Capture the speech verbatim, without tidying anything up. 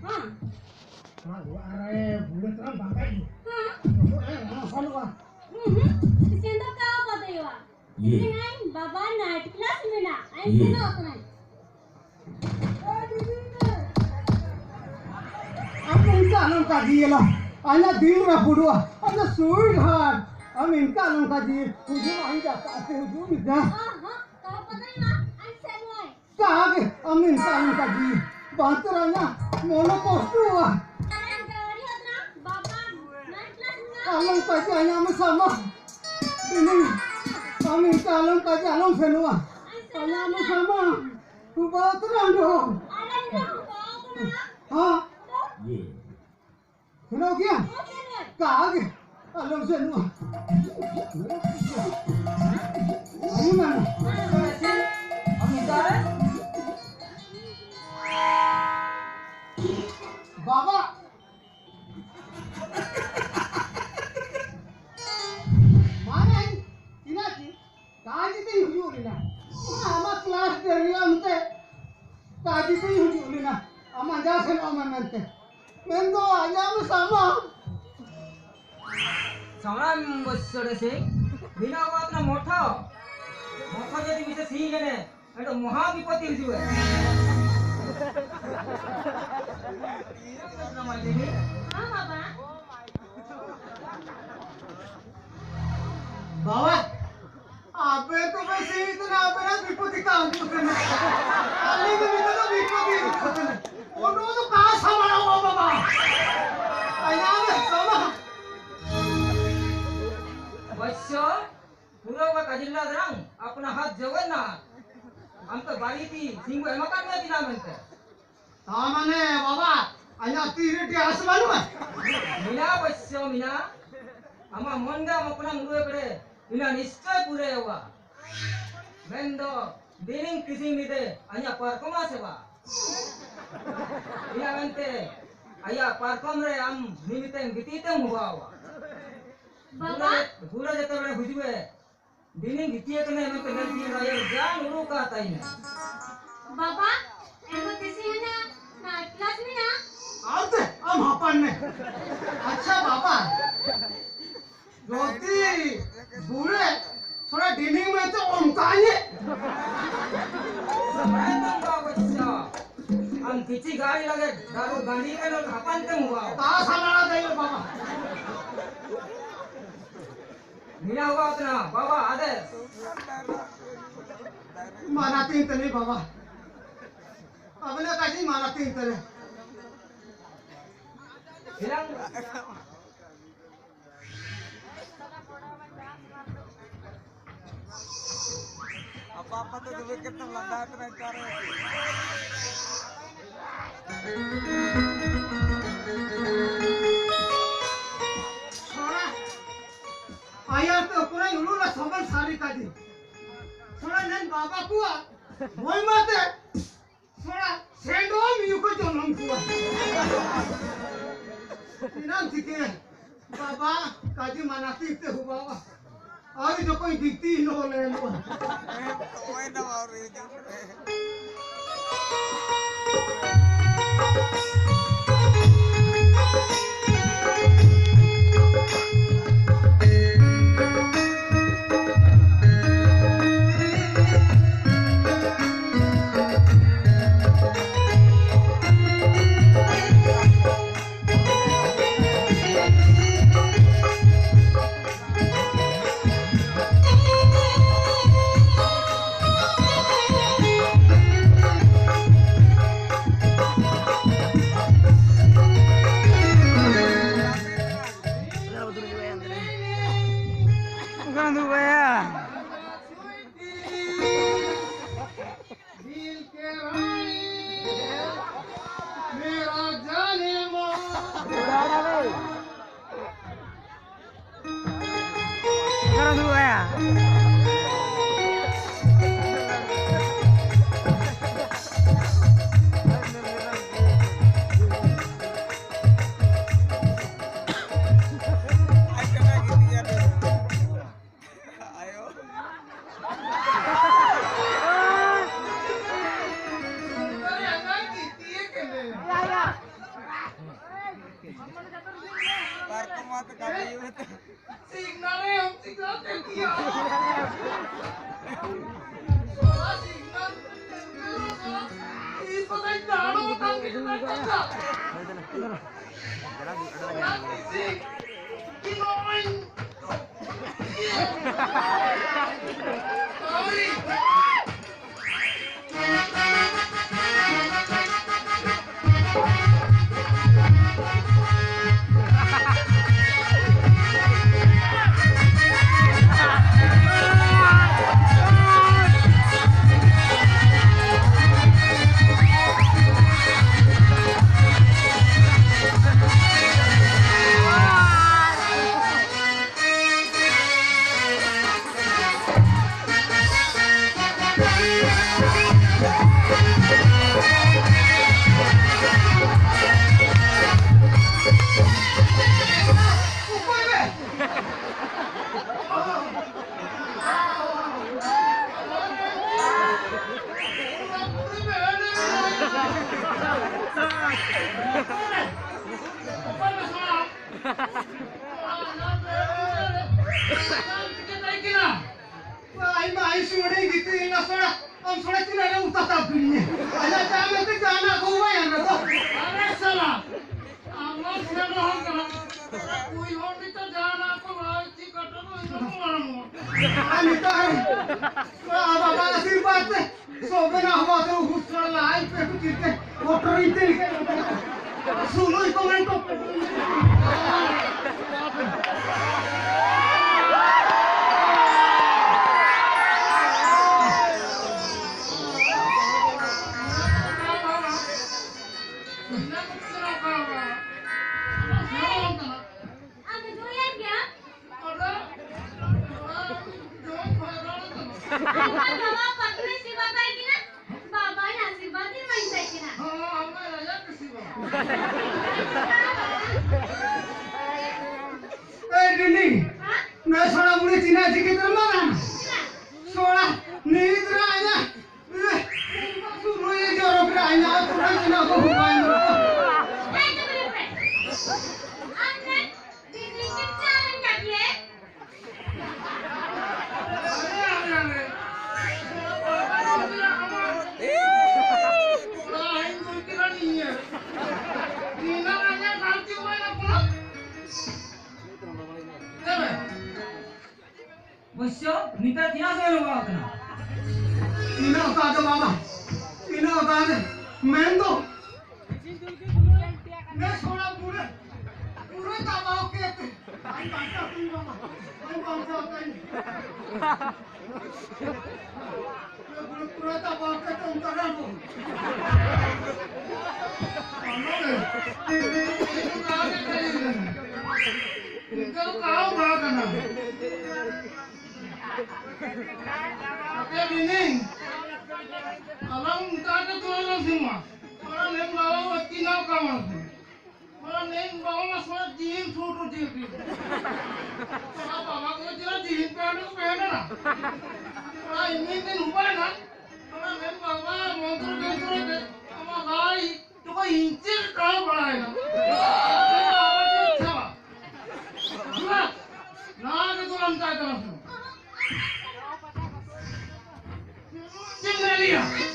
ᱦᱮᱸ᱾ ᱚᱲᱟᱜ ᱨᱮ ᱵᱩᱲᱟᱹ ᱛᱚᱨᱟᱢ ᱵᱟᱝ ᱜᱟᱡ ᱦᱮᱸ᱾ ᱵᱟᱹᱱᱩᱜᱼᱟ᱾ ᱦᱩᱸ ᱦᱩᱸ᱾ ᱥᱮᱱ ᱫᱚ ᱠᱟᱣ ᱵᱟᱫᱮᱭᱚᱜᱼᱟ᱾ ᱤᱭᱟᱹ᱾ ᱤᱧ ᱵᱟᱵᱟ ᱱᱟᱭᱤᱴ ᱠᱞᱟᱥ ᱢᱮᱱᱟᱜ᱾ ᱟᱭ ᱤᱭᱟᱹ᱾ ᱥᱮᱱᱚᱜ ᱠᱟᱱᱟᱭ᱾ ᱟᱢ ᱤᱱᱠᱟ ᱟᱞᱚᱢ ᱠᱟᱡᱤᱭᱮᱞᱟ᱾ ᱟᱭᱟ ᱫᱤᱞ ᱨᱟᱹᱯᱩᱫᱚᱜᱼᱟ᱾ ᱟᱭᱟ ᱥᱩᱭᱴ ᱦᱟᱨᱴ᱾ ᱟᱢ ᱤᱱᱠᱟ ᱟᱞᱚᱢ ᱠᱟᱡᱤᱭᱮ᱾ ᱦᱩᱡᱩᱜ ᱟᱢ ᱡᱟᱛᱟ ᱟᱛᱮ ᱦᱩᱡᱩᱜ ᱢᱮ ᱡᱟ᱾ ᱦᱚᱸ, ᱦᱚᱸ, ᱛᱚ ᱯᱟᱛᱟᱭ ᱢᱟ, ᱟᱡ ᱥᱮᱱᱚᱜᱼᱟᱭ᱾ ᱠᱟᱜᱮ ᱟᱢ ᱤᱱᱠᱟ ᱟᱞᱚᱢ ᱠᱟᱡᱤᱭᱮ᱾ ᱵᱟᱛᱨᱟᱧᱟ, ᱢᱚᱱᱮ ᱠᱚᱥᱴᱚᱜᱼᱟ᱾ ᱟᱨᱮ ᱜᱟᱹᱲᱤ ᱟᱫᱨᱟ, ᱵᱟᱵᱟ, ᱱᱟᱭᱤᱴ ᱠᱞᱟᱥ ᱢᱮᱱᱟᱜᱼᱟ᱾ ᱟᱞᱚᱢ ᱠᱟᱡᱤᱭᱟ, ᱟᱢ ᱥᱟᱢᱟ᱾ ᱤᱧ, ᱟᱢ ᱤᱱᱠᱟ ᱟᱞᱚᱢ ᱠᱟᱡᱤᱭᱟ, ᱟᱞᱚᱢ ᱥᱮᱱᱚᱜᱼᱟ᱾ ᱟᱭᱟ ᱟᱢ ᱥᱟᱢᱟ᱾ ᱵᱟᱛᱨᱟᱧ ᱫᱚ᱾ ᱟᱨᱮ ᱫᱚ, ᱦᱚᱸ᱾ ᱤᱭᱟᱹ᱾ ᱥᱮᱱᱚᱜ ᱜᱮᱭᱟ? ᱠᱟᱜᱮ ᱟᱞᱚᱢ ᱥᱮᱱᱚᱜᱼᱟ᱾ ᱟᱭᱩ ᱢᱟᱢᱟ᱾ ᱵᱟᱵᱟ᱾ ᱢᱟᱱᱮ, ᱛᱤᱱᱟᱹᱜ ᱠᱤ? ᱠᱟᱡᱤ ᱛᱮᱧ ᱦᱩᱭᱩᱜ ᱞᱮᱱᱟ᱾ ᱟᱢᱟᱜ ᱠᱞᱟᱥ ᱰᱮᱨᱤᱭᱟ ᱢᱮᱱᱛᱮ ᱠᱟᱡᱤ ᱛᱮᱧ ᱦᱩᱭᱩᱜ ᱞᱮᱱᱟ᱾ ᱟᱢᱟᱜ ᱡᱟ ᱥᱮᱱᱚᱜ ᱢᱮ ᱢᱮᱱᱛᱮ᱾ ᱢᱮᱱᱫᱚ ᱟᱧᱟᱢ ᱥᱟᱢᱟ᱾ ᱥᱟᱢᱟᱢ ᱵᱚᱥᱚᱨᱮ ᱥᱤ ᱵᱤᱱᱟ ᱵᱟᱛ ᱱᱟ ᱢᱚᱴᱷᱚ᱾ ᱢᱚᱴᱷᱚ ᱡᱩᱫᱤ ᱢᱤᱫᱴᱮᱡ ᱥᱤ ᱜᱮᱱᱮ, ᱮᱱᱰᱮ ᱢᱚᱦᱟ ᱵᱤᱯᱚᱛᱤ ᱦᱤᱡᱩᱜᱼᱟ᱾ ᱦᱮᱸ, ᱵᱟᱵᱟ᱾ ᱵᱟᱵᱟ, ᱟᱯᱮ ᱛᱚᱵᱮ ᱥᱤᱧ ᱛᱮ ᱟᱯᱮ ᱨᱮ ᱵᱤᱯᱚᱫᱤ ᱠᱟᱱ ᱠᱟᱱᱟ᱾ ᱟᱞᱮ ᱫᱚ ᱱᱤᱛᱚᱜ ᱫᱚ ᱵᱤᱯᱚᱫᱤ ᱠᱟᱱᱟ᱾ ᱚᱱᱟ ᱫᱚ ᱠᱟ ᱥᱟᱢᱟᱲᱟᱣ ᱵᱟᱵᱟ? ᱟᱭᱟ ᱢᱮ ᱥᱟᱢᱟ᱾ ᱵᱚᱥᱥᱚ, ᱯᱩᱨᱟᱹ ᱵᱟ ᱠᱟᱡᱤᱞᱞᱟ ᱫᱟᱨᱟᱝ, ᱟᱯᱱᱟ ᱦᱟᱛ ᱡᱚᱜᱚᱱᱱᱟᱛᱷ᱾ ᱟᱢ ᱛᱚ ᱵᱟᱨᱤᱛᱤ ᱥᱤᱝᱜᱩ ᱮᱢᱟ ᱠᱟᱱ ᱢᱮ ᱫᱤᱱᱟ ᱢᱮᱱᱛᱮ᱾ ᱛᱟ ᱢᱟᱱᱮ ᱵᱟᱵᱟ, ᱟᱭᱟᱜ ᱛᱤ ᱨᱮ ᱴᱮ ᱟᱥ ᱵᱟᱹᱱᱩᱜᱼᱟ? ᱢᱮᱱᱟᱜᱼᱟ ᱵᱚᱥᱥᱚ, ᱢᱮᱱᱟᱜᱼᱟ᱾ ᱟᱢᱟᱜ ᱢᱚᱱ ᱨᱮ ᱟᱢᱟᱜ ᱠᱚᱱᱟ ᱢᱩᱨᱟᱹ ᱠᱚᱨᱮ, ᱤᱱᱟ ᱱᱤᱥᱪᱚᱭ ᱯᱩᱨᱟᱹᱭᱚᱜᱼᱟ᱾ ᱢᱮᱱᱫᱚ, ᱫᱤᱱᱤᱝ ᱠᱤᱥᱤᱝ ᱧᱤᱫᱟᱹ ᱟᱭᱟᱜ ᱯᱟᱨᱠᱚᱢᱟ ᱥᱮ ᱵᱟ? ᱤᱱᱟ ᱢᱮᱱᱛᱮ, ᱟᱭᱟᱜ ᱯᱟᱨᱠᱚᱢ ᱨᱮ ᱟᱢ ᱱᱤᱢᱤᱛᱮᱢ ᱜᱤᱛᱤᱡ ᱛᱮᱢ ᱦᱚᱦᱚᱣᱟ᱾ ᱵᱟᱵᱟ? ᱜᱩᱲᱟ, ᱜᱩᱲᱟ ᱡᱮᱛᱮ ᱵᱮᱲᱮ ᱦᱩᱡᱩᱜᱼᱮ, ᱫᱤᱱᱤᱧ ᱜᱤᱛᱤᱡ ᱟᱠᱟᱱᱟ ᱢᱮᱱᱛᱮ ᱢᱮᱫ ᱛᱤ ᱨᱟᱭᱟ ᱡᱟᱝ ᱩᱰᱩᱠ ᱟᱠᱟᱫ ᱛᱟᱭᱱᱟ᱾ ᱵᱟᱵᱟ, ᱮᱱᱫᱚ ᱛᱤᱥᱤᱧ ᱦᱟᱱᱟ ᱱᱟᱭᱤᱴ ᱠᱞᱟᱥ ᱦᱚᱯᱚᱱ ᱢᱮ᱾ ᱟᱪᱪᱷᱟ ᱵᱟᱵᱟ, ᱡᱚᱫᱤ ᱵᱩᱲᱮ ᱛᱷᱚᱲᱟ ᱰᱤᱱᱤᱝ ᱢᱮ ᱛᱚ ᱚᱱᱠᱟᱧᱮ᱾ ᱟᱢ ᱠᱤᱪᱷᱤ ᱜᱟᱹᱲᱤ ᱞᱟᱜᱮ ᱫᱟᱨᱩ ᱜᱟᱹᱰᱤ ᱨᱮ ᱦᱟᱯᱟᱱ ᱛᱮᱢ ᱦᱩᱣᱟ᱾ ᱛᱟ ᱥᱟᱢᱟᱲᱟ ᱫᱟᱭ ᱵᱟᱵᱟ᱾ ᱱᱤᱭᱟ ᱦᱩᱣᱟ ᱛᱮᱱᱟ ᱵᱟᱵᱟ ᱟᱫᱮ᱾ ᱢᱟᱱᱟᱛᱤᱧ ᱛᱟᱹᱱᱤ ᱵᱟᱵᱟ᱾ ᱟᱵᱮᱱᱟᱜ ᱠᱟᱹᱡᱤ ᱢᱟᱱᱟᱛᱤᱧ ᱛᱟᱹᱱᱤ᱾ ᱟᱯᱟ ᱟᱯᱟ ᱛᱮ ᱫᱩᱵᱮ ᱠᱮᱛᱮᱢ ᱞᱟᱸᱫᱟ ᱛᱮ ᱱᱮᱛᱟᱨ᱾ ᱥᱚᱲᱟ᱾ ᱟᱭᱟ ᱛᱮ ᱚᱠᱚᱨᱮ ᱩᱞᱩ ᱞᱟ ᱥᱚᱵᱚᱞ ᱥᱟᱨᱤ ᱠᱟᱫᱤ᱾ ᱥᱚᱲᱟ ᱱᱮᱱ ᱵᱟᱵᱟ ᱠᱚᱣᱟ᱾ ᱵᱚᱭ ᱢᱟᱛᱮ᱾ ᱛᱷᱚᱲᱟ ᱥᱮᱱᱰᱚᱢ ᱤᱭᱩ ᱠᱚ ᱡᱚᱱᱚᱢ ᱠᱚᱣᱟ᱾ ᱤᱱᱟᱢ ᱴᱷᱤᱠᱮ ᱵᱟᱵᱟ ᱠᱟᱡᱤ ᱢᱟᱱᱟᱛᱤ ᱛᱮ ᱦᱩᱵᱟᱣᱟ᱾ ᱟᱨ ᱡᱚᱠᱚᱭ ᱫᱤᱠᱛᱤ ᱱᱚ ᱞᱮ ᱱᱚ᱾ ᱚᱭ ᱱᱟ ᱟᱨ ᱦᱤᱡᱩᱜ ᱯᱮ᱾ दिल के रानी, मेरा जाने मन। ᱟᱭᱢᱟ ᱟᱭᱥᱩ ᱚᱸᱰᱮ ᱜᱤᱛᱤᱡ ᱮᱱᱟ ᱥᱚᱲᱟ᱾ ᱟᱢ ᱥᱚᱲᱟ ᱪᱮᱫ ᱨᱮ ᱩᱛᱟ ᱛᱟᱵ ᱠᱤᱫᱤᱧᱟ? ᱟᱭᱟ ᱪᱟ ᱢᱮᱱᱛᱮ ᱡᱟᱦᱟᱱᱟᱜ ᱠᱚ ᱵᱟᱭ ᱮᱢ ᱨᱮᱫᱚ᱾ ᱟᱨᱮ ᱥᱟᱞᱟ, ᱟᱢ ᱢᱟ ᱥᱮᱬᱟ ᱦᱚᱲ ᱠᱟᱱᱟᱢ᱾ ᱠᱩᱲᱤ ᱦᱚᱲ ᱱᱤᱛᱚᱜ ᱡᱟᱦᱟᱱᱟᱜ ᱠᱚ ᱵᱟᱭ ᱪᱮᱫ ᱠᱟᱛᱷᱟ ᱫᱚ ᱤᱧ ᱫᱚ ᱢᱟᱲᱟᱝ ᱚᱜᱼᱟ᱾ ᱟᱨ ᱱᱮᱛᱟᱨ ᱵᱟᱵᱟ ᱟᱥᱤᱨᱵᱟᱫᱽ ᱛᱮ ᱥᱚᱵᱮᱱᱟ ᱦᱚᱸ ᱟᱫᱚ ᱦᱩᱥᱨᱟ ᱞᱟᱭ ᱯᱮ ᱠᱚ ᱪᱤᱨᱛᱮ ᱢᱚᱴᱚᱨ ᱤᱧ ᱛᱮ ᱞᱮᱠᱟ ᱥᱩᱞᱩᱭ ᱠᱚ ᱢᱮᱱ ᱠᱚ᱾ ᱟᱢ ᱫᱚ ᱫᱩᱲᱩᱵ ᱮᱱ ᱜᱮᱭᱟ? ᱟᱫᱚ, ᱟᱫᱚ, ᱡᱚᱢ ᱯᱷᱟᱭᱫᱟ ᱫᱚ ᱵᱟᱹᱱᱩᱜ᱾ ᱟᱨ ᱵᱟᱵᱟ ᱯᱟᱛᱲᱤ ᱥᱤᱵᱟ ᱛᱟᱭ ᱠᱤᱱᱟ, ᱵᱟᱵᱟᱭ ᱟᱥᱤᱨᱵᱟᱫᱽ ᱮᱢᱟᱭ ᱛᱟᱭ ᱠᱤᱱᱟ᱾ ᱦᱚᱸ, ᱟᱢᱟᱭ ᱨᱟᱡᱟ ᱠᱩᱥᱤ ᱵᱟᱵᱟ᱾ ᱮ ᱰᱤᱱᱤ, ᱦᱮᱸ? ᱱᱩᱭ ᱥᱚᱲᱟ ᱵᱩᱲᱤ ᱪᱤᱱᱟ ᱪᱤᱠᱤ ᱛᱮ ᱢᱟ ᱨᱟᱱ᱾ ᱪᱮᱫᱟᱜ? ᱥᱚᱲᱟ, ᱱᱤᱛ ᱨᱮ ᱟᱭᱟ᱾ ᱮ, ᱱᱩᱭ ᱡᱚᱨᱚ ᱠᱮᱫᱟ, ᱟᱭᱟ, ᱟᱹᱛᱩ ᱨᱮ ᱤᱱᱟᱹ ᱠᱚ ᱦᱩᱭ ᱵᱟᱝ ᱦᱩᱭᱩᱜᱼᱟ᱾ ᱦᱮᱸ, ᱛᱚᱵᱮ ᱞᱟᱹᱭ ᱯᱮ᱾ ᱟᱢ ᱨᱮᱱ ᱫᱤᱫᱤ ᱪᱮᱫ ᱪᱟᱞᱟᱣ ᱮᱱ ᱠᱟᱱ ᱜᱮᱭᱟᱭ? ᱤᱱᱟᱹ ᱚᱠᱟ ᱫᱚ ᱢᱟᱢᱟ, ᱤᱱᱟᱹ ᱚᱠᱟ ᱨᱮ ᱢᱮᱱ ᱫᱚ ᱱᱮᱥ ᱦᱚᱲᱟᱜ ᱯᱩᱨᱟᱹ, ᱯᱩᱨᱟᱹ ᱛᱟᱵᱟᱣ ᱠᱮᱫ ᱛᱮ᱾ ᱟᱭ ᱵᱟᱧᱪᱟᱣ ᱠᱟᱹᱧ ᱢᱟᱢᱟ, ᱟᱭ ᱵᱟᱧᱪᱟᱣ ᱠᱟᱹᱧ᱾ ᱯᱩᱨᱟᱹ, ᱯᱩᱨᱟᱹ ᱛᱟᱵᱟᱣ ᱠᱮᱫ ᱛᱮ ᱚᱱᱠᱟ ᱨᱮ ᱟᱵᱚ᱾ ᱤᱱᱠᱟᱹ ᱫᱚ ᱠᱟᱦᱟᱣ ᱵᱟᱝ ᱠᱟᱱᱟ᱾ ᱟᱯᱮ ᱵᱤᱱᱤᱧ, ᱟᱞᱟᱝ ᱢᱩᱛᱟᱦᱟᱫᱟ ᱛᱚ ᱟᱞᱟᱝ ᱥᱤᱢᱟ᱾ ᱚᱱᱟ ᱱᱮᱢ ᱵᱟᱵᱟ ᱵᱟᱹᱛᱤ ᱱᱟᱣ ᱠᱟᱢᱟᱣ ᱥᱤᱢᱟ᱾ ᱚᱱᱟ ᱱᱮᱢ ᱵᱟᱵᱟ ᱢᱟ ᱥᱚᱱᱟ ᱡᱤᱦᱤᱱ ᱥᱩᱴ ᱩᱴᱤ ᱩᱴᱤ᱾ ᱚᱱᱟ ᱵᱟᱵᱟ ᱠᱚ ᱡᱤᱦᱤᱱ ᱯᱮᱱ ᱠᱚ ᱯᱮᱱ ᱱᱟ᱾ ᱚᱱᱟ ᱤᱢᱤᱱ ᱫᱤᱱ ᱦᱩᱵᱟᱭ ᱱᱟ᱾ ᱚᱱᱟ ᱱᱮᱢ ᱵᱟᱵᱟ ᱢᱚᱱᱛᱨᱚ ᱡᱚᱱᱛᱨᱚ ᱛᱮ ᱟᱢᱟᱜ ᱞᱟᱭ ᱛᱚᱠᱚ ᱤᱧ ᱪᱮᱫ ᱠᱟᱱ ᱵᱟᱲᱟᱭ ᱱᱟ᱾ ᱱᱚᱣᱟ ᱜᱮ ᱫᱚ ᱟᱢ ᱪᱟᱭ ᱛᱟᱞᱟᱝ ᱥᱮ᱾ ᱪᱮᱫ ᱮᱢ ᱞᱟᱹᱭᱟ?